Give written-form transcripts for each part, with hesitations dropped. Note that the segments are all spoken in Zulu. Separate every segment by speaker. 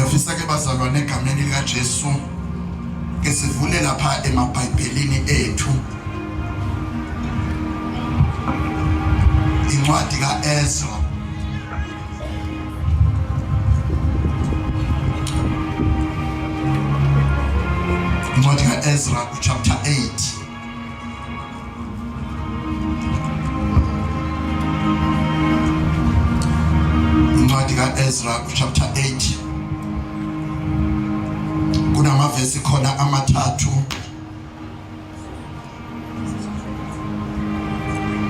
Speaker 1: Ngiyafisa ke bazalwane egameni likaJesu ke sivule lapha emaBhayibhelini ethu incwadi kaEzra. Incwadi kaEzra chapter 8. Incwadi kaEzra chapter 8 kunamavesi khona amathathu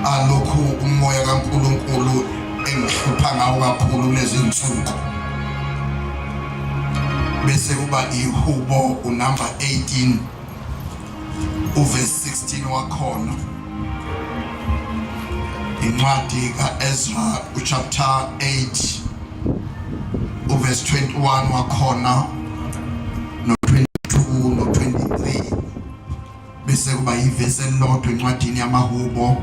Speaker 1: alokhu umoya kaNkuluNkulu engihlupha ngawo kakhulu kulezi nsuku, bese kuba ihubo unumber 18 uverse 16 wakhona, incwadi kaEzra uchapter 8 uverse 21 wakhona no 22 no 23, bese kuba yivesi elilodwa encwadini yamaHubo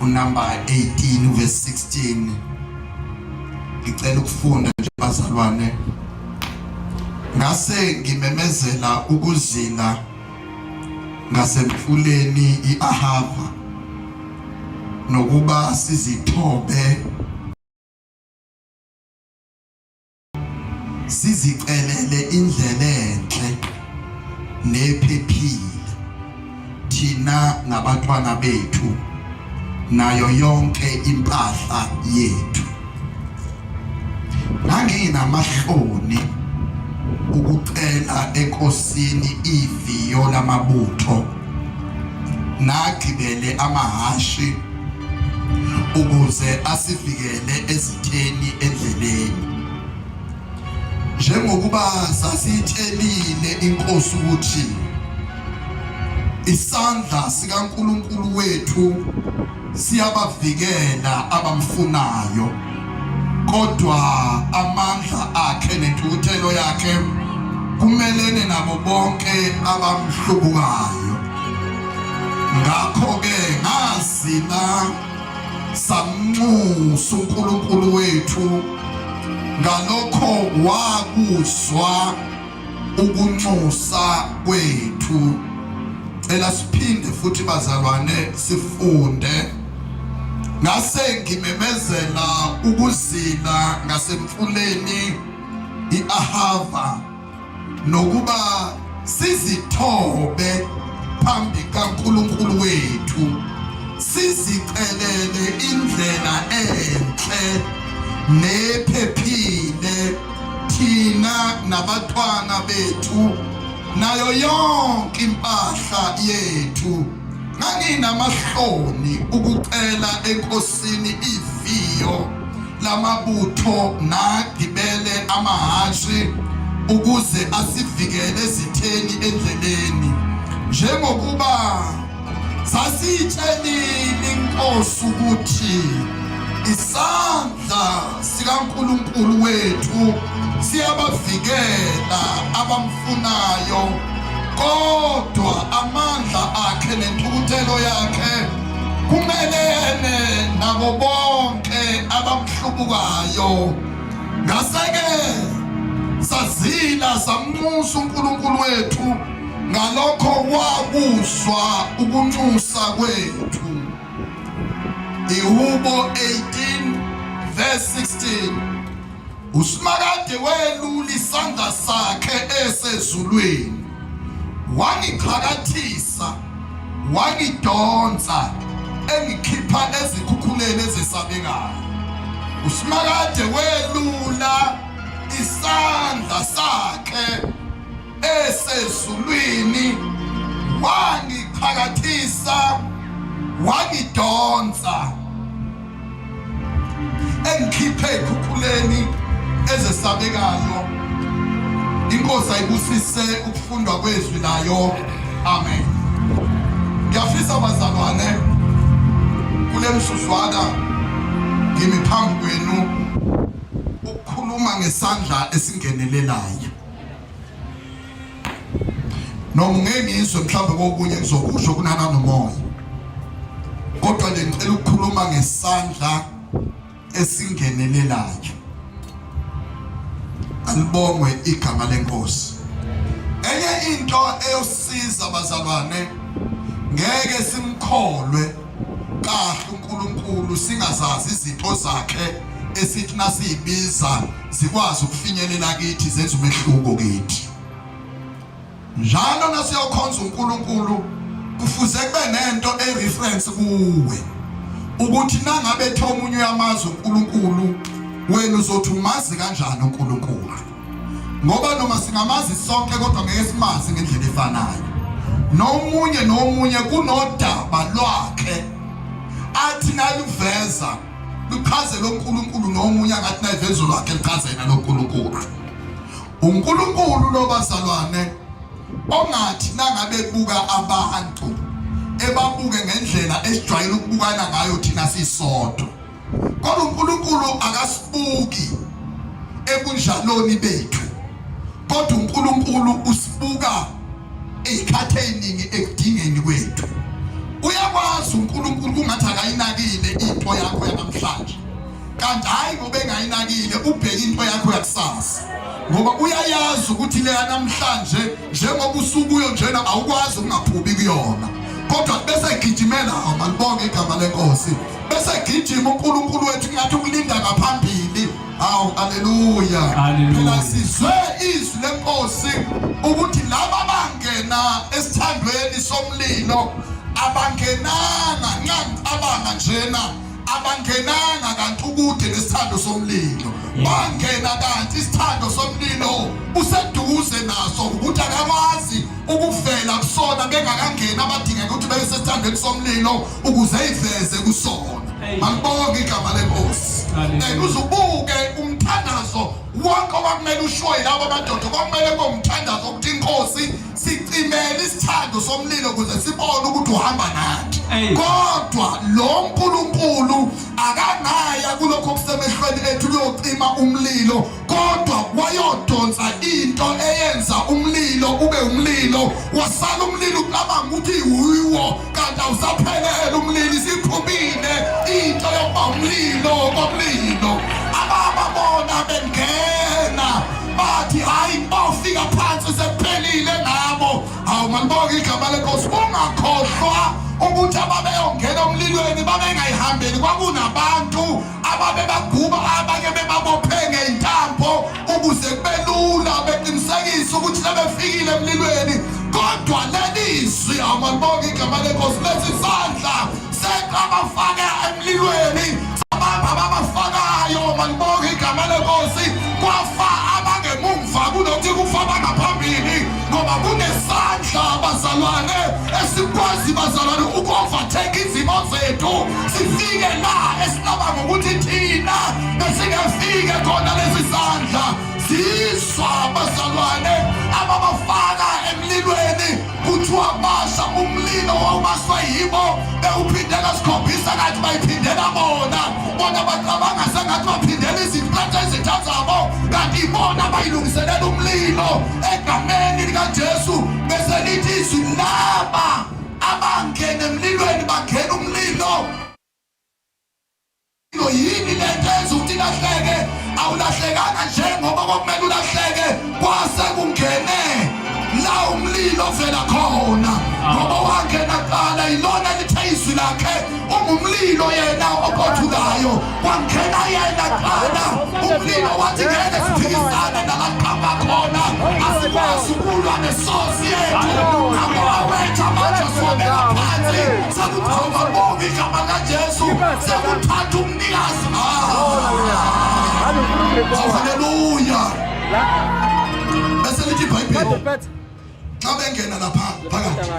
Speaker 1: unumber 18 uverse 16. Ngicela ukufunda nje bazalwane. Ngase ngimemezela ukuzila ngasemfuleni iAhava nokuba sizithobe sizicelele indlela enhle nephephile thina nabantwana bethu nayo yonke impahla yethu. Nganginamahloni ukucela enkosini iviyo lamabutho nagibele amahashi ukuze asivikele ezitheni endleleni, njengokuba sasiyitshelile inkosi ukuthi isandla sikaNkulunkulu wethu siyabavikela abamfunayo, kodwa amandla akhe nentukuthelo yakhe kumelene nabo bonke abamhlubukayo. Ngakho-ke ngazila samnxusa uNkulunkulu wethu, ngalokho wakuzwa ukunxusa kwethu. Cela siphinde futhi bazalwane sifunde. Ngase ngimemezela ukuzila ngasemfuleni iAhava nokuba sizithobe phambi kaNkulunkulu wethu, sizicelele indlela enhle nephephile thina nabatwana bethu nayo yonke impahla yethu. Nganginamahloni ukucela enkosini iviyo lamabutho nagibele amahhashi ukuze asivikele ezitheni endleleni, njengokuba sasiyitshelile inkosi ukuthi isandla sikaNkulunkulu wethu siyabavikela abamfunayo, kodwa amandla akhe nentukuthelo yakhe kumelene nabo bonke abamhlubukayo. Ngase-ke sazila samnxusa uNkulunkulu wethu, ngalokho wakuzwa ukunxusa kwethu. Ihubo 18 verse 16. USimakade welula isandla sakhe esezulwini, wangiqhakathisa, wangidonsa engikhipha ezikhukhuleni ezesabekayo. USimakade welula isandla sakhe esezulwini, wangiqhakathisa, wangidonsa engikhiphe ekhukhuleni ezesabekayo. Inkosi ayibusise ukufundwa kwezwi layo. Amen. Ngiyafisa bazalwane kule msuzwana ngimi phambi kwenu ukukhuluma ngesandla esingenelelayo. Noma ngeke ngizwe mhlawumbe kokunye ngizokusho kunana nomoya, kodwa nje ngicela ukukhuluma ngesandla esingenelelayo. Malibongwe igama lenkosi. Enye into eyosiza bazalwane, ngeke simkholwe kahle uNkulunkulu singazazi izinto zakhe esithi nasiyibiza zikwazi ukufinyelela kithi zenze umehluko kithi. Njalo nasiyokhonza uNkulunkulu kufuze kube nento e-reference kuwe ukuthi nangabe ethe omunye uyamazi uNkulunkulu wena uzothi umazi kanjani uNkulunkulu, ngoba noma singamazi sonke kodwa ngeke simazi ngendlela efanayo. Nomunye nomunye kunodaba lwakhe athi naluveza luchaze lo nkulunkulu, nomunye angathi nayiveza lwakhe luchaze yena lo nkulunkulu. UNkulunkulu lo bazalwane ongathi nangabe buka abantu ebabuke ngendlela esijwayele ukubukana ngayo thina sisodwa, kodwa uNkulunkulu akasibuki ebunjaloni bethu, kodwa uNkulunkulu usibuka ezikhathi eziningi ekudingeni kwethu. Uyakwazi uNkulunkulu kungathi akayinakile into yakho yanamhlanje, kanti hayi ngoba engayinakile, ubheke into yakho yakusasa, ngoba uyayazi ukuthi leya namhlanje njengoba usukuyo njena awukwazi ukungaphubi kuyona. Kodwa bese gijimela, malibonge igama lenkosi, bese gijima uNkulunkulu wethu ngathi ukulinda ngaphambili. Hawu, haleluya! Phela sizwe izwi lenkosi ukuthi laba bangena esithandweni somlilo abangenanga nxa ngicabanga njena, abangenanga kanti ukude nesithando somlilo, bangena kanti isithando somlilo useduze naso, ukuthi akakwazi ukuvela kusona bengakangeni, abadingeka ukuthi bebe sesithandweni somlilo ukuze iveze kusona. Malibonge igama lenkosi. And uzubuke umthandazo wonke owakumele ushoye labo madoda, kwakumele kube umthandazo ukuthi inkosi sicimele isithando somlilo ukuze sibone ukuthi uhamba nathi. Kodwa lo nkulunkulu akangaya kulokho okusemehlweni ethu kuyocima umlilo, kodwa wayodonsa into eyenza umlilo ube umlilo, wasala umlilo ucabanga ukuthi yiwo, kanti awusaphelele umlilo, isiphumile into yokuba umlilo komlilo. Abababona bengena bathi hayi, bawufika phansi sekuphelile ngabo. Hawu, malibonke igama lenkosi. Ungakhohlwa ukuthi ababeyongena omlilweni babengayihambeli, kwakunabantu ababebaguba, abanye bebabophe ngey'ntambo ukuze kube lula, beqinisekise ukuthi sebefikile emlilweni. Kodwa leli zwi, amalibonke igama lenkosi, lesi sandla seqa abafake emlilweni, abamba ababafakayo, malibonke igama lenkosi, kwafa abangemumva kunokuthi kufa abangaphambili, ngoba kunesandla bazalwane esikwazi bazalwane uku-overtake izimo zethu, sifike la esicabanga ukuthi thina besingefike khona. Lesi sandla zizwa bazalwane ababafaka emlilweni, kuthiwa basha umlilo wawubaswa yibo, bewuphindela sikhombisa kanti bayiphindela bona. Bona bacabanga sengathi baphindela izinto ezitha zabo, kanti ibona bayilungiselela umlilo egameni likaJesu. Bese lithi izwi, laba abangena emlilweni bangena umlilo. Yini lento enza ukuthi ilahleke? Awulahlekanga njengoba kwakumele ulahleke, kwase kungene la umlilo ovela khona, ngoba wangena kuqala yilona lithe izwi lakhe ungumlilo yena oqothukayo. Kwangena yena kuqala umlilo, wathi ngeke siphikisane nalaqhamba khona, asikwazi ukulwa nesosi yethu, ngakho awethu amanje siwabeka phansi. Sekuthoma bonke igama kaJesu, sekuthatha umnikazi. Haleluya! Bese lithi iBhayibheli, xa bengena lapha phakathi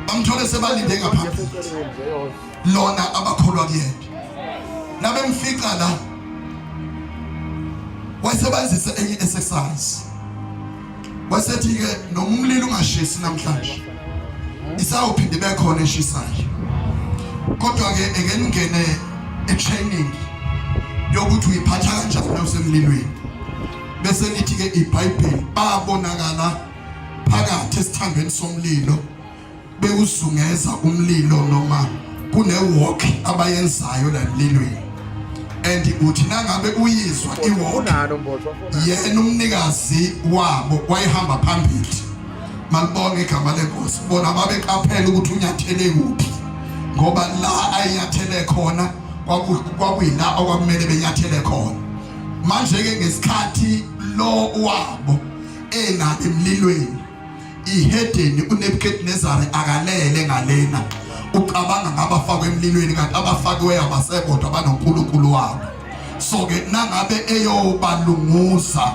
Speaker 1: bamthole sebalinde ngaphambili lona abakholwa kuyena. Nabemfica la, wayesebenzisa enye exercise, wasethi-ke noma umlilo ungashisi namhlanje, isawuphinde ibe khona eshisayo, kodwa-ke eke ningene e-training yokuthi uyiphatha kanjani nawusemlilweni. Bese lithi-ke iBhayibheli, babonakala phakathi esithandweni somlilo bewuzungeza umlilo, noma kune-walk abayenzayo la emlilweni. And uthi nangabe uyizwa iwalk, yena umnikazi wabo wayehamba phambili. Malibonge igama lenkosi. Bona babeqaphela ukuthi unyathele kuphi, ngoba la ayinyathele khona kwakuyila okwakumele benyathele khona. Manje-ke ngesikhathi lo wabo enabo emlilweni, ihedeni uNebukadnezar akalele ngalena, ucabanga ngabafakwe emlilweni, kanti abafakiweyo abasekodwa, banoNkulunkulu wabo. So ke nangabe eyobalunguza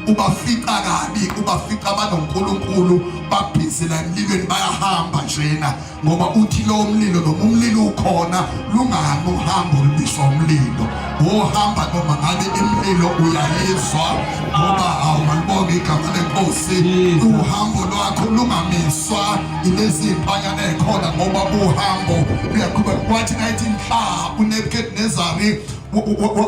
Speaker 1: ubafica kabi, ubafica banoNkulunkulu, babhizi la emlilweni, bayahamba njena, ngoba uthi lo mlilo noma umlilo ukhona lungani uhambo olubiswa umlilo, wohamba noma ngabe imililo uyayizwa, ngoba awumalibonga igama lenkosi. Uhambo lwakho lungamiswa ilezi mpanyana ekhona, ngoba uhambo luyaqhubeka. Kwathi nayithi nhla uNebukadnezari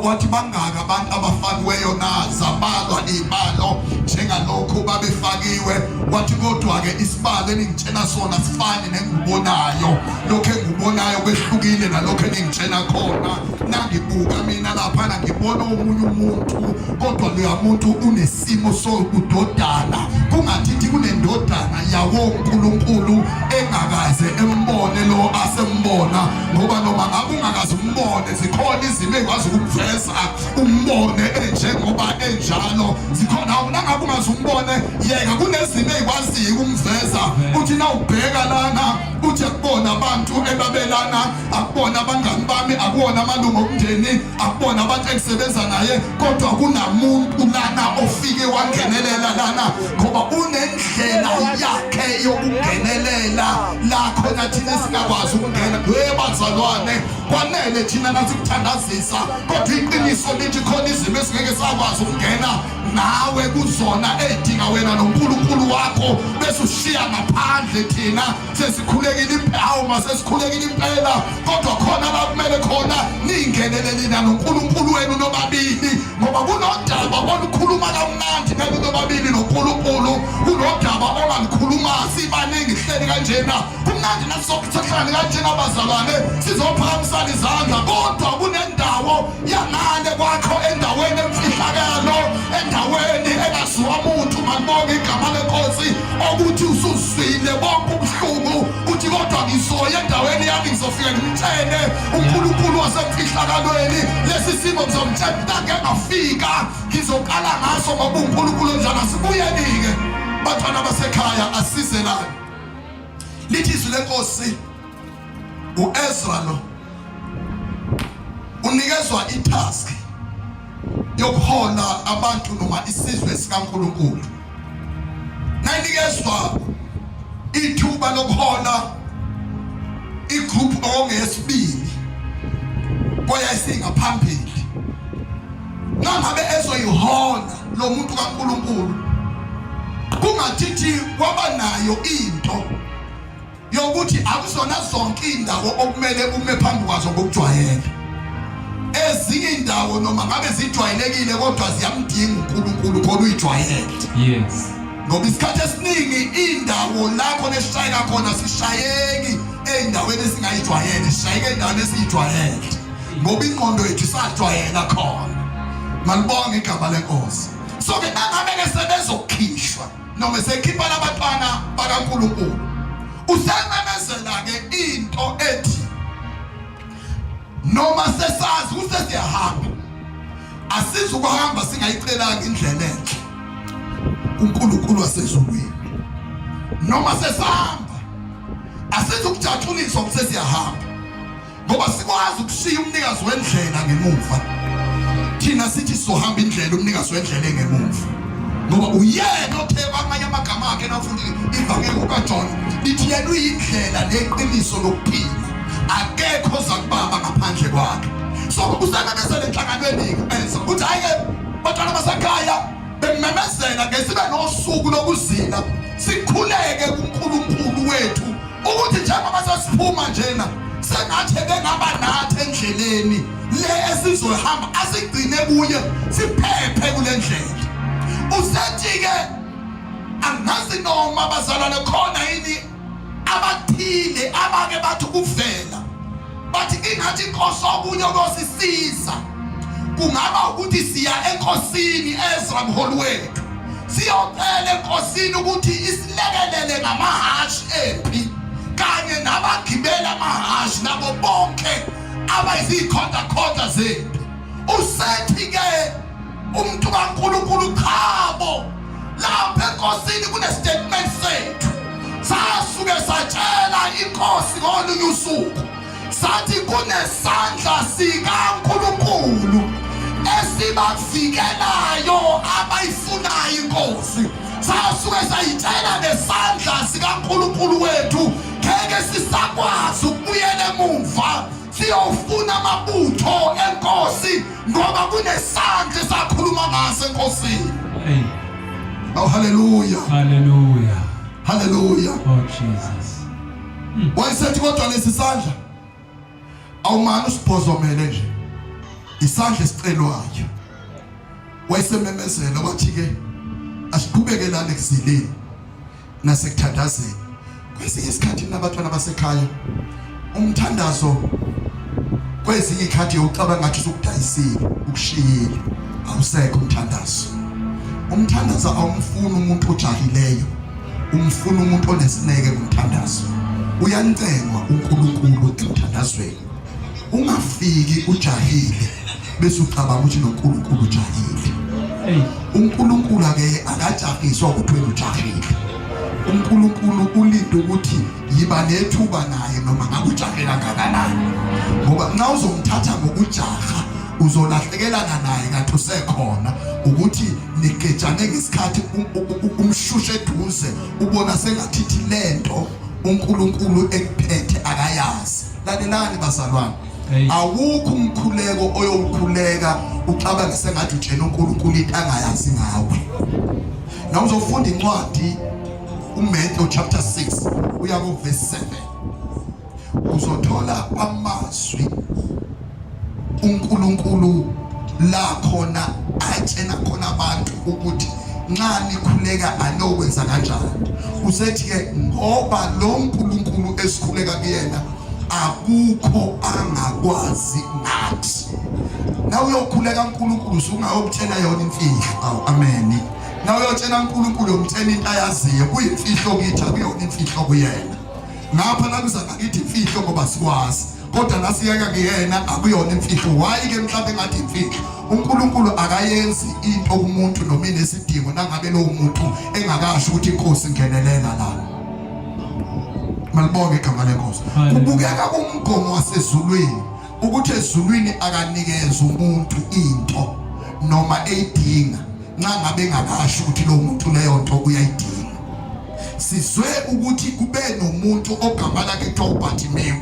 Speaker 1: wathi bangaka abantu abafakiweyo na, zabalwa izibalo njengalokhu babefakiwe. Wathi kodwa-ke isibalo eningitshena sona sifani nengubonayo, lokhu engubonayo kwehlukile nalokhu eningitshena khona. Nangibuka mina laphana ngibona omunye umuntu, kodwa loya muntu unesimo sokudodana, kungathithi kunendodana yawo uNkulunkulu engakaze embone lo asembona, ngoba noma ngabe ungakaze umbone, zikhona izimo ezikwazi ukukuveza umbone enjengoba enjalo. Zikhona, nangabe ungaze umbone, yeka, kunezimo ezikwaziyo ukumveza. Uthi nawubheka lana, uthi akubona abantu ebabelana, akubona abangani bami, akuwona amalungu omndeni, akubona abantu engisebenza naye, kodwa kunamuntu lana ofike wangenelela lana, ngoba unendlela yakhe yokungenelela la khona thina singakwazi ukungena. We bazalwane, kwanele thina nathi kuthandazisa, kodwa iqiniso lithi khona izimo esingeke sakwazi ukungena nawe kuzona, ey'dinga wena noNkulunkulu wakho, bese ushiya ngaphandle thina. Sesikhulekile impela, masesikhulekile impela, kodwa khona la kumele khona ningenele nina noNkulunkulu wenu nobabili, ngoba kunodaba olukhuluma kamnandi nani nobabili noNkulunkulu, kunodaba ongalukhuluma sibaningi hleli kanjena. Kumnandi nasokuhlangana kanjena bazalwane, sizophakamisana izandla, kodwa kunendawo yangale kwakho, endaweni emfihlakalo, endaweni engaziwa muntu. Malibonge igama lenkosi, okuthi usuzwile bonke ubuhlungu, uthi kodwa ngizoya endaweni yami, ngizofika ngimtshene uNkulunkulu wasemfihlakalweni lesi simo, ngizomtshela ngake ngafika, ngizoqala ngaso, ngoba uNkulunkulu njalo. Asibuyeni-ke bantwana basekhaya, asizelani. Lithi izwi lenkosi, uEzra lo unikezwa itask yokuhola abantu noma isizwe sikaNkulunkulu. Nayinikezwa ithuba lokuhola igroup ongeyesibili kweyayisingaphambilii, nangabe ezoyihola lo muntu kaNkulunkulu, kungathithi kwaba nayo into yokuthi akuzona zonke indawo okumele ume phambi kwazo ngokujwayela. Ezinye indawo noma ngabe zijwayelekile, kodwa ziyamdinga uNkulunkulu khona uyijwayele. Ngoba isikhathi esiningi indawo la khona esishayeka khona, sishayeki ey'ndaweni esingayijwayele, sishayeka ey'ndaweni esiyijwayele, ngoba ingqondo yethu isajwayela khona. Malibonge igama lenkosi. So ke nangabe-ke sebezokhishwa noma sekhipha labantwana bakaNkulunkulu, usememezela-ke into ethi noma sesazi ukuthi sesiyahamba, asizukuhamba singayicelanga indlela enhle kuNkulunkulu wasezulwini. Noma sesihamba, asizukujatshuliswa ukuthi sesiyahamba, ngoba sikwazi ukushiya umnikazi wendlela ngemuva. Thina sithi sizohamba indlela, umnikazi wendlela engemuva, ngoba uyena othe kwamanye amagama akhe, nafundi ivangeli kukaJohn lithi yena uyindlela neqiniso lokuphila, akekho oza kubaba ngaphandle kwakhe. So usememezela enhlanganweni enza ukuthi hhayi-ke bantwana basekhaya, bememezela ngesibe nosuku lokuzila, sikhuleke kuNkulunkulu wethu ukuthi njengoba sesiphuma njena, sengathi ebengaba nathi endleleni le esizohamba, asigcine kuye, siphephe kule ndlela. Usethi-ke angazi noma bazalwane khona yini abathile abake bathi ukuvela bathi ingathi inkosi okunye kosisiza. Kungaba ukuthi siya enkosini Ezra mholi wethu, siyocela enkosini ukuthi isilekelele ngamahashi empi kanye nabagibela amahashi nabo bonke abayizikhondakhonda zempi. Usethi-ke umuntu kaNkulunkulu, chabo, lapha enkosini kune-statement sethu sasuke satshela inkosi ngolunye usuku, sathi kunesandla sikaNkulunkulu esibavikelayo abayifunayo inkosi. Sasuke sayitshela ngesandla sikaNkulunkulu wethu ngeke sisakwazi ukubuyela emuva siyofuna amabutho enkosi ngoba kunesandla esakhuluma ngaso enkosini.
Speaker 2: Hey.
Speaker 1: Oh, haleluya.
Speaker 2: Haleluya.
Speaker 1: Haleluya.
Speaker 2: Oh Jesus.
Speaker 1: Wayesethi kodwa lesi sandla awumane usibhozomele nje, isandla esicelwayo. Wayesememezela wathi ke asiqhubekelane ekuzileni nasekuthandazeni. Kwesinye isikhathi nabantwana basekhaya umthandazo kwezinye ikhathi ucabanga ngathi usukudayisile, ukushiyile, awusekho umthandazo. Umthandazo awumfuni umuntu ojahileyo, umfuna umuntu onesineke ngomthandazo. Uyancengwa uNkulunkulu emthandazweni. Ungafiki ujahile bese ucabanga ukuthi noNkulunkulu ujahile. UNkulunkulu ake akajahiswa ukuthi wena ujahile. UNkulunkulu ulinde ukuthi yiba nethuba naye noma ngabe ujahe kangakanani, ngoba nxa uzomthatha ngokujaha uzolahlekelana naye kanti usekhona. Ukuthi nigejane ngesikhathi umshushe eduze, ubona sengathithi lento uNkulunkulu ekuphethe akayazi. Lalelani bazalwane, awukho umkhuleko oyowukhuleka ucabange sengathi utshena uNkulunkulu into angayazi ngawe. Na uzofunda incwadi uMatthew chapter 6 uya ku verse 7, uzothola amazwi uNkulunkulu la khona atshena khona abantu ukuthi nxa nikhuleka anokwenza kanjani. Usethi ke ngoba lo nkulunkulu esikhuleka kuyena akukho angakwazi ngathi. Na uyokhuleka uNkulunkulu usungayokutshela yona imfihlo. Awu, amen. Na uyotshela uNkulunkulu uyomtshela into ayaziyo, kuyimfihlo kithi, akuyona imfihlo kuyena. Ngapha lakuza ngakithi imfihlo ngoba sikwazi, kodwa nasiyeka kuyena akuyona imfihlo. Why ke mhlawumbe ngathi imfihlo? uNkulunkulu akayenzi into kumuntu noma inesidingo nangabe lowo muntu engakasho ukuthi inkosi ngenelela la. Malibonge igama lenkosi. Kubukeka kumgomo wasezulwini ukuthi ezulwini akanikeza umuntu into noma eyidinga nxa ngabe engakasho ukuthi lowo muntu leyo nto uyayidinga. Sizwe ukuthi kube nomuntu ogama lakhe kuthiwa uBartimeyu.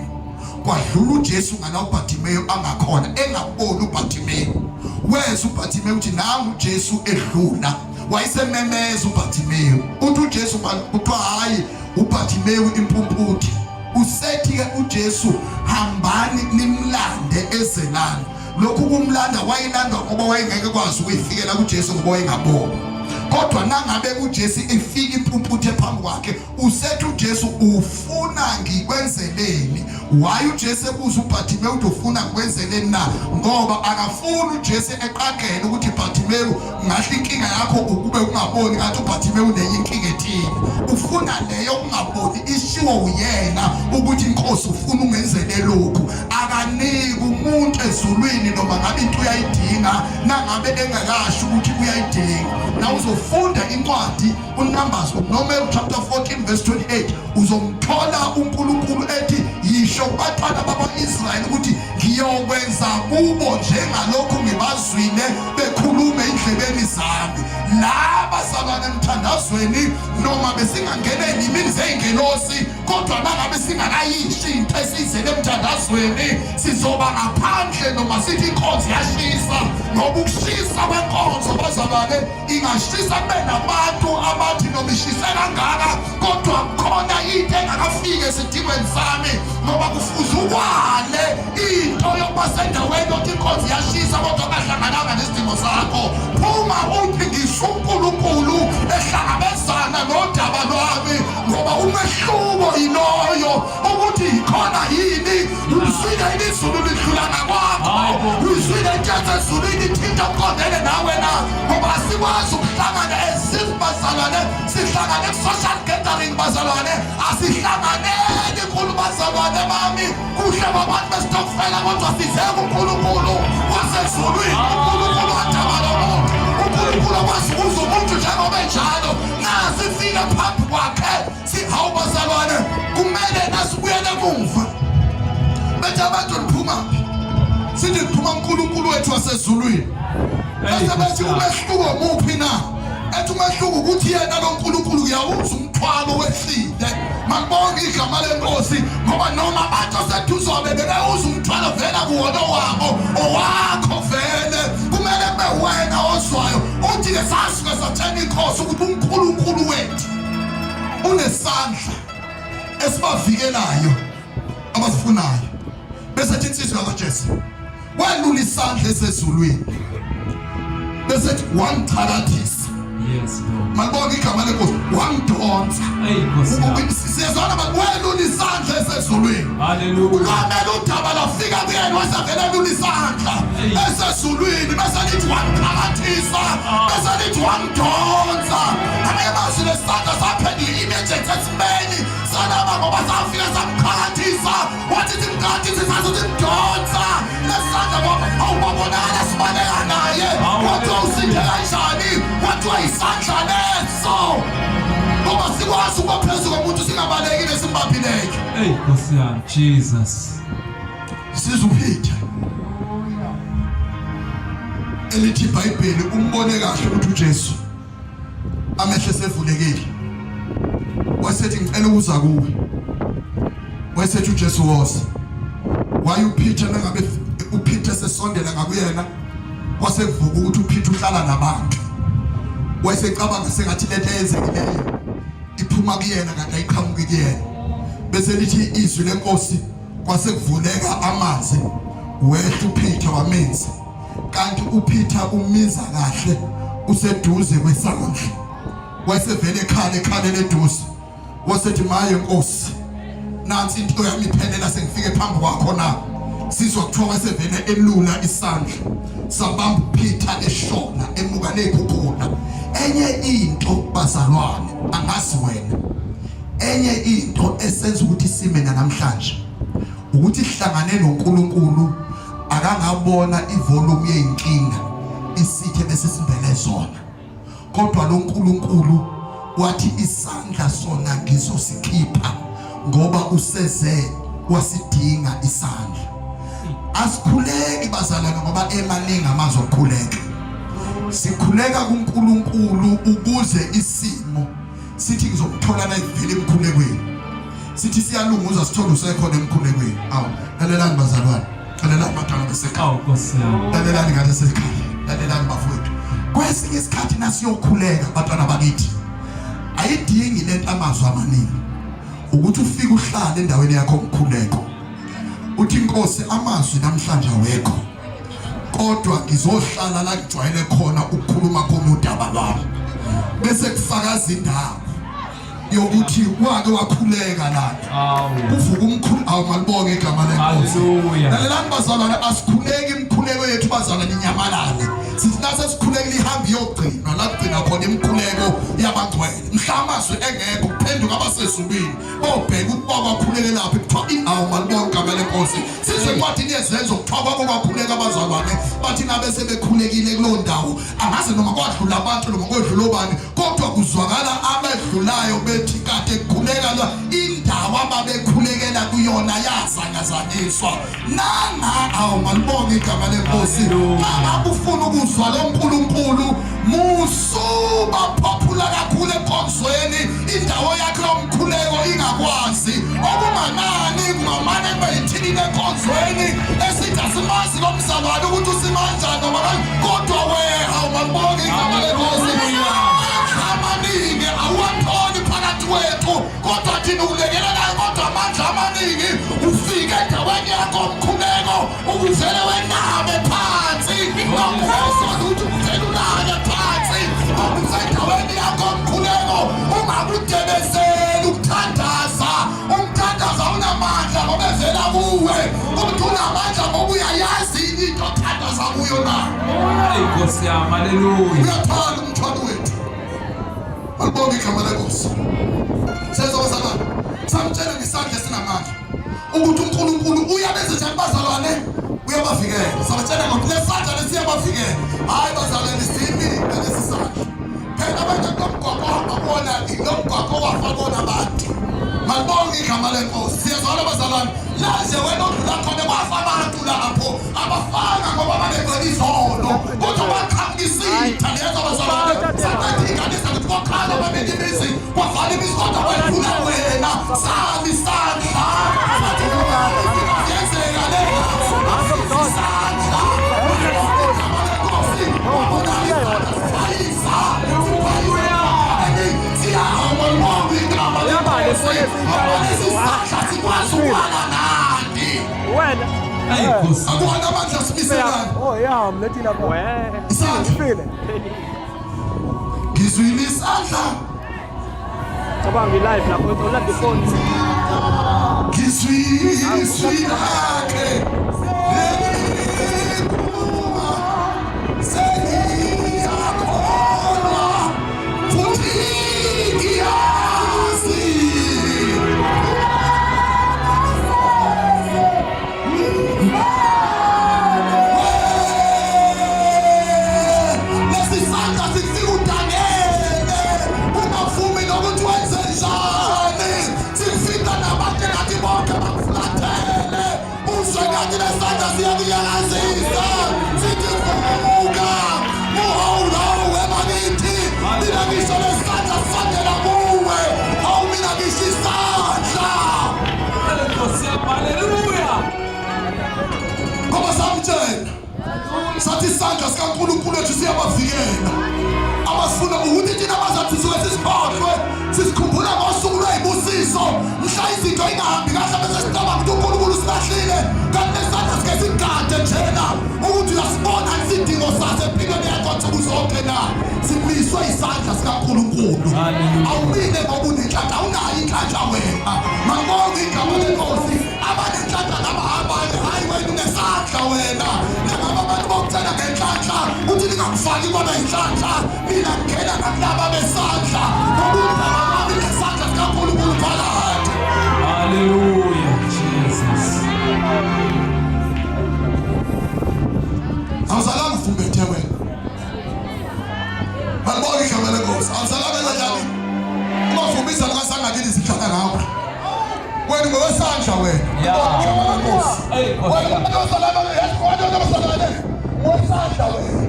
Speaker 1: Kwadlula uJesu ngala uBartimeyu angakhona, engaboni uBartimeyu. Weza uBartimeyu uthi nangu uJesu edlula, wayesememeza uBartimeyu. Uthi uJesu kuthiwa hayi uBartimeyu impumputhe. Usethi-ke uJesu hambani nimlande ezelani. Lokhu kumlanda wayelandwa ngoba wayengeke kwazi ukuyifikela kuJesu ngoba wayengaboni. Kodwa nangabe uJesu efika impumputhe phambi kwakhe, usethi uJesu ufuna ngikwenzeleni? Why uJesu ebuza uBartimeyu ukuthi ufuna ngikwenzeleni na? Ngoba akafuni uJesu eqagele ukuthi Bartimeyu ngahle inkinga yakho ukube ungaboni, ngathi uBartimeyu unenye inkinga ethile. Ufuna leyo kungaboni ishiwo uyena ukuthi inkosi ufuna ungenzele lokhu. Akaniki umuntu ezulwini noma ngabe into uyayidinga nangabe engakasho ukuthi uyayidinga. Na uzofunda incwadi uNumbers noma chapter 14 verse 28 uzomthola uNkulunkulu ethi yisho kubantwana bakwa-Israyeli ukuthi ngiyokwenza kubo njengalokhu ngibazwile bekhuluma endlebeni zami. Laba zalwane emthandazweni noma besingangena ey'limini zey'ngelosi, kodwa nangabe singakayisho into esiyizele emthandazweni sizoba ngaphandle noma sithi inkonzo iyashisa, ngoba ukushisa kwenkonzo bazalwane ingashisa kube nabantu abathi noma ishise kangaka kodwa khona into engakafiki esidingweni sami, ngoba kufuze ukwale into yokuba sendaweni yokuthi inkonzo iyashisa kodwa ungahlangananga nesidingo sakho. Phuma uthi ngisho uNkulunkulu ehlangabezana nodaba lwami, ngoba umehluko yiloyo ukuthi yikhona yini uzwile izulu lidlula ngakwakho, uzwile intetho. yasezulwini ithinta uqondene nawe na ngoba asikwazi ukuhlangana as bazalwane sihlangane ku-social gathering bazalwane asihlanganeni nkulu bazalwane bami kuhle kwabantu besitokufela kodwa size kuNkulunkulu wasezulwini uNkulunkulu wadaba lomuntu uNkulunkulu okwazi ukuza umuntu njengoba enjalo nasifike phambi kwakhe sihawu bazalwane kumele nasibuyele emuva bethi abantu niphumaphi sithi siphuma uNkulunkulu wethu wasezulwini bese bethi umehluko muphi na ethi umehluko ukuthi yena lo nkulunkulu uyawuza umthwalo wehlile makubonge igama lenkosi ngoba noma abantu oseduzobe bebewuza umthwalo vela kuwona owabo owakho vele kumele kube wena ozwayo uthi-ke sasuke satshena inkosi ukuthi unkulunkulu wethu unesandla esibavikelayo abasifunayo bese ethi insizwa kaJesu welula isandla esezulwini bese ethi wangithakathisa.
Speaker 2: Yes Lord.
Speaker 1: Malibonke igama lenkosi wangidonsa.
Speaker 2: Hey Nkosi yami.
Speaker 1: Siyezwana abantu welula isandla esezulwini.
Speaker 2: Hallelujah.
Speaker 1: Kwamele udaba lafika kuyena wasavele elula isandla esezulwini bese lithi wangithakathisa bese lithi wangidonsa. Amanye amazwi lesandla saphenduka i-emergency esimeni salaba ngoba safika samqhakathisa wathi simqhakathise sathi simdonsa lesandla ngoba awubabonakala sibaleka naye kwathiwa usinde kanjani kwathiwa isandla leso ngoba sikwazi ukuba phezu komuntu singabalekile simbambileke.
Speaker 2: Hey Nkosi yami Jesus.
Speaker 1: Siza uPeter elithi iBhayibheli umbone kahle ukuthi uJesu amehlo esevulekile wasethi ngicela ukuza kuwe wayesethi uJesu woza waye uPeter nangabe uPeter sesondela ngakuyena kwasekuvuka ukuthi uPeter uhlala nabantu wayesecabanga sengathi lento eyenzekileyo iphuma kuyena kanti ayiqhamuki kuyena bese lithi izwi lenkosi kwase kuvuleka amanzi wehla uPeter waminza kanti uPeter uminza kahle useduze kwesandla wayesevele ekhala ekhalela eduze wasethi maye nkosi nansi into yami iphelela sengifike phambi kwakho na sizwa kuthiwa wayesevele elula isandla sabamba uPeter eshona emuka nezikhukhula enye into bazalwane angazi wena enye into esenza ukuthi sime namhlanje ukuthi sihlangane noNkulunkulu akangabona ivolume yeyinkinga isithe bese simbele zona kodwa lo nkulunkulu wathi isandla sona ngizosikhipha ngoba useze wasidinga isandla asikhuleki bazalwane ngoba emaningi amazwi okukhuleka sikhuleka kuNkulunkulu ukuze isimo sithi ngizokuthola la ivele emkhulekweni sithi siyalunguza sithole usekhona emkhulekweni awu lalelani bazalwane lalelani badala besekhaya
Speaker 2: Awu Nkosi yami.
Speaker 1: lalelani ngathi sekhaya lalelani bafowethu kwesinye isikhathi nasiyokhuleka bantwana bakithi ayidingi lento amazwi amaningi ukuthi ufike uhlale endaweni yakho omkhuleko uthi inkosi amazwi namhlanje awekho kodwa ngizohlala la ngijwayele khona ukukhuluma khona udaba lwami bese kufakaza indaba yokuthi wake wakhuleka lana kuvuka umkhulu awu malibonge igama lenkosi lalelani bazalwane asikhuleki imikhuleko yethu bazalwane inyamalale sithi nase sikhulekile ihambe iyogcinwa la kugcina khona imikhuleko yabangcwele mhla amazwi engekho kuphenduka abasezulwini bobheka ukuba kwakhulekelaphi kuthiwa awu malibonge igama lenkosi sizwe encwadini yezenzo kuthiwa kwako kwakhuleka abazalwane bathi ngabe sebekhulekile kuloo ndawo angazi noma kwadlula abantu noma kwedlula obani kodwa kuzwakala abedlulayo bethi kade kukhuleka la indawo ababekhulekela kuyona yazanyazanyiswa nanga awu malibonge igama lenkosi mangabe ufuna ukuzwa lo nkulunkulu musuba phophula kakhulu enkonzweni indawo yakhe yomkhuleko ingakwazi okunganani kungamane kube yithinini enkonzweni esithi asimazi lo mzalwane ukuthi usimanjani noma kodwa weha umalibonge igama lenkosi amaningi awuwatholi phakathi kwethu kodwa thina ukulekelelayo kodwa amandla amaningi ufike endaweni yakho mkhuleko ukuvele wenabe phansi nokusola ukuthi ukuvele ulale phansi okusendaweni yakho mkhuleko ungakudebezeli ukuthandaza umthandazo awunamandla ngoba evela kuwe umuntu unamandla ngoba uyayazi into othandaza kuyo na.
Speaker 2: Hayi Nkosi yami, haleluya.
Speaker 1: Uyathwala umthwalo wethu. Alibonge igama lenkosi. Sezwa bazalwane. Samtshela ngesandla esinamandla ukuthi uNkulunkulu uyabenza njani bazalwane? Uyabavikela. Sabatshela ngokuthi lesandla lesiyabavikela. Hayi bazalwane simi lesi sandla. Phela abantu lomgwaqo ohamba kuwona lo mgwaqo wafa kuwona abantu. Malibonge igama lenkosi. Siyazwana bazalwane. La nje wena odlula khona kwafa abantu lapho abafanga ngoba babegcwele izono. Kodwa baqhamuka isitha liyezwa bazalwane. Saqeda iy'ngane zakuthi kwakhala babeka imizi kwavala imizi kodwa kwedlula wena sami isandla. Sathi yenzeka le isandla. Igama lenkosi wabona isandla sifayisa. Siyahamba malibonge igama lenkosi. Ngoba lesi sandla sikwazi ukwala nani.
Speaker 3: Wena.
Speaker 2: Hayi Nkosi.
Speaker 1: Akuwona amandla asimiselana.
Speaker 3: Oh yeah, mlethi lapha.
Speaker 1: Isandla.
Speaker 3: File.
Speaker 1: Ngizwile isandla.
Speaker 3: Cabanga i-live lapho ulanda ifoni.
Speaker 1: Ngizwile izwi lakhe. Likhuluma, sengiyakholwa, futhi ngiyazi. Lesi sandla sifika udangele, ungavumi nokuthi wenze njani. Sifika nabantu engathi bonke bakufulathele. Uzwe ngathi lesandla siyakuyalazisa. Sithi vuka, muhawulawu wemakithi. Mina ngisho lesandla sisondela kuwe. Awu mina ngisho isandla.
Speaker 2: Hayi Nkosi yami, haleluya.
Speaker 1: Ngoba samtshela sathi isandla sikaNkulunkulu wethu siyabavikela abasifuna ukuthi thina bazathi suke sisikhohlwe sisikhumbula ngosuku lwezibusiso mhla izinto ingahambi kahle bese sicabanga ukuthi uNkulunkulu silahlile kanti nesandla sike sigade njena ukuthi uyasibona isidingo saso empilweni yakho nsuku zonke na simiswe isandla sikaNkulunkulu.
Speaker 2: Hallelujah.
Speaker 1: Awumile ngoba unenhlanhla, awunayo inhlanhla wena. Malibonge igama lenkosi. Abanenhlanhla ngabahambane, hhayi wena unesandla wena. Nangabe abantu bokutshela ngenhlanhla uthi ningakufaki kwaba inhlanhla, mina ngingena ngakulaba besandla ngoba udaba lwami nesandla sikaNkulunkulu phakathi.
Speaker 2: Hallelujah, Jesus.
Speaker 1: Awuzalanga ufumbethe wena. Malibonge igama lenkosi. Awuzalanga kanjani? Ungavumisa lokasangakini zihlala nawe. Wena ngowesandla wena.
Speaker 2: Yeah.
Speaker 1: Malibonge igama lenkosi.
Speaker 2: Hey, Nkosi.
Speaker 1: Wena ozalana wena ozalana ngowesandla wena.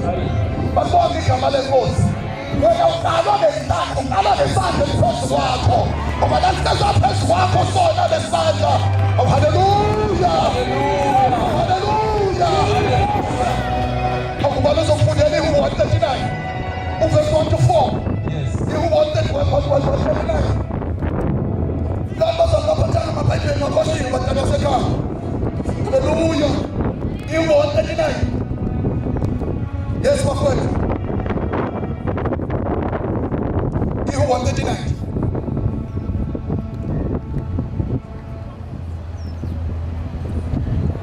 Speaker 1: Malibonge igama lenkosi. Wena uqalwa ngesandla, uqalwa ngesandla esiphezu kwakho. Ngoba lasiqalwa phezu kwakho sona lesandla. Oh hallelujah. Hallelujah. Akubona uzofundela iHubo 139. Uverse 1 to 4.
Speaker 2: Yes.
Speaker 1: iHubo 139. Lapho bazaphathana amaBhayibheli ngakhohliwe bantwana basekhaya. Hallelujah. iHubo 139. Yes bafowethu. iHubo 139.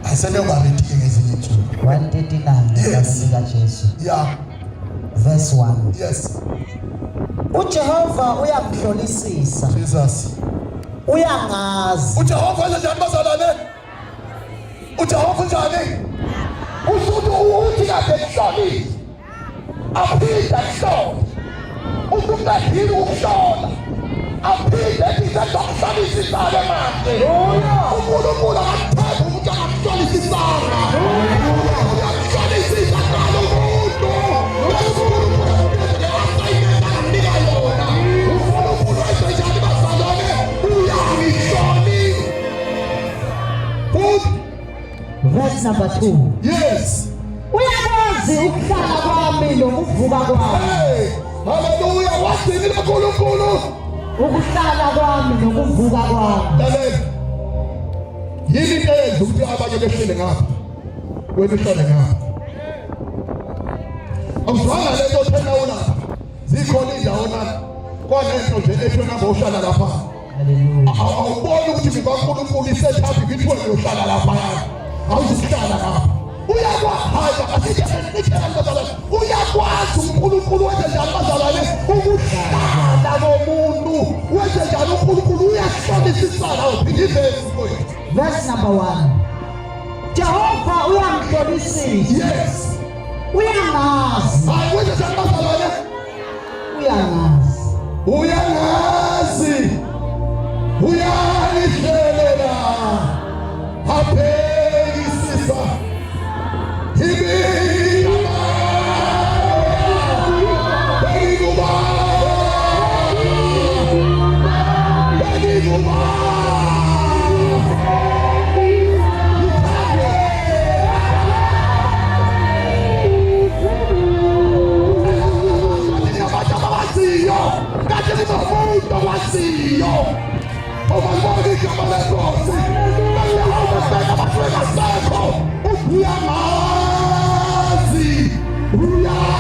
Speaker 1: Ayiseneyoba-ready ngezinye insuku.
Speaker 4: 139
Speaker 1: Yes.
Speaker 4: egameni likaJesu.
Speaker 1: Yeah.
Speaker 4: Verse 1.
Speaker 1: Yes.
Speaker 4: uJehova uyangihlolisisa,
Speaker 1: Jesus.
Speaker 4: uyangazi.
Speaker 1: uJehova wenza njani bazalwane? uJehova unjani? Usho ukuthi uthi kade kuhlolile. Aphinde akuhlole. Usuqedile ukuhlola. Aphinde ethi sezokuhlolisisa-ke manje. uNkulunkulu akakuthembi umuntu angamhlolisisanga. Uyamhlolisisa kuqala umuntu. Bese uNkulunkulu amnikeze le-assignment angamnika yona. uNkulunkulu wenze njani bazalwane? Uyangihlolisa. Futhi
Speaker 4: Verse number 2.
Speaker 1: yes.
Speaker 4: Uyakwazi ukuhlala kwami nokuvuka kwami.
Speaker 1: Hey, haleluya, wagcinile uNkulunkulu.
Speaker 4: Ukuhlala kwami nokuvuka kwami.
Speaker 1: Lalela. Yini into eyenza ukuthi abanye behlele ngapha? Wena uhlale ngapha. Awuzwanga lento othena ulapha. Zikhona indawo na kwanento nje ethi wena ngohlala lapha.
Speaker 4: Hallelujah.
Speaker 1: Awuboni ukuthi ngoba uNkulunkulu isethathi ngithi wena uyohlala lapha. Awuzukuhlala lapha. Uyakwazi, uyakwazi uNkulunkulu wenze njani bazalwane ukuhlala komuntu, wenze njani uNkulunkulu uyahlolisisana. Uphinde ivesi, mfowethu.
Speaker 4: Verse number 1. Jehova uyangihlolisisa. Uyangazi.
Speaker 1: Hayi, wenze njani bazalwane?
Speaker 4: Uyangazi.
Speaker 1: Uyangazi, uyangihlelela, abhekisisa ibingikuba. Abantu abawaziyo kanti linomuntu owaziyo obalibonga igama lenkosi bese abantu bengasekho. Uyangazi, uyangihlela.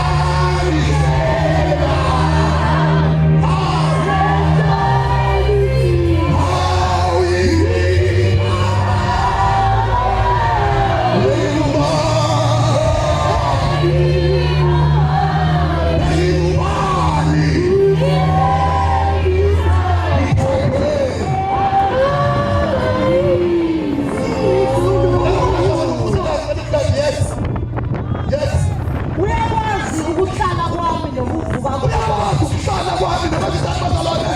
Speaker 1: Yes. Yes.
Speaker 4: Uyakwazi ukuhlala kwami nokuvuka kwami.
Speaker 1: Uyakwazi ukuhlala kwami nabazalwane.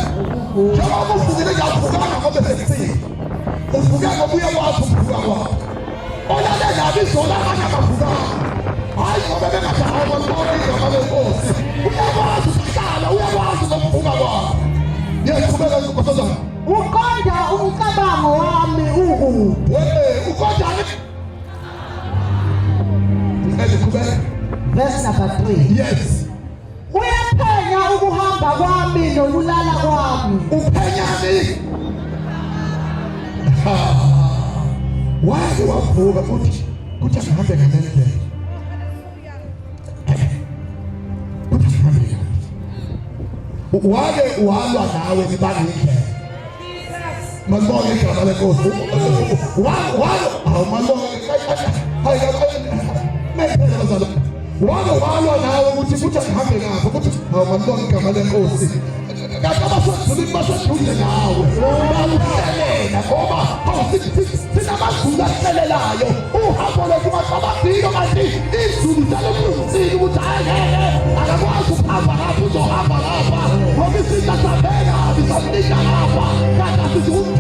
Speaker 1: Njengoba uvukile, ngiyavukanga ngoba sekusile. Uvuke ngoba uyakwazi ukuvuka kwakho. Olale nabo izolo abanye abavukanga. Hayi ngoba bengadakwa, bonke igama lenkosi. Uyakwazi ukuhlala, uyakwazi nokuvuka kwakho. Yaqhubeka, nkosazana.
Speaker 4: Uqonda umcabango wami ukude.
Speaker 1: We, uqondani? Qhubeka.
Speaker 4: Verse number 3. Uyaphenya ukuhamba kwami nokulala kwami.
Speaker 1: Uphenyani? Ha. Wake wavuka futhi kuthi angihambe ngale ndlela. Kuthi angihambe ngale. Wake walwa nawe ngibanga indlela. Malibonge igama lenkosi. Wake hawu, malibonge. Hayi, methele bazalwane. Wake walwa nawe ukuthi kuthi angihambe ngapha, kuthi hawu, malibonge igama lenkosi. Kanti abasezulwini baseduze nawe, bawuhlelela ngoba sinamazulu ahlelelayo uhambo lwethu. Ungacabangiko kanti izulu selilungisile ukuthi hayi, ngeke, akakwazi ukuhamba ngapha, uzohamba ngapha ngoba isitha sambeka kabi, samlinda ngapha, kanti asizukumthola.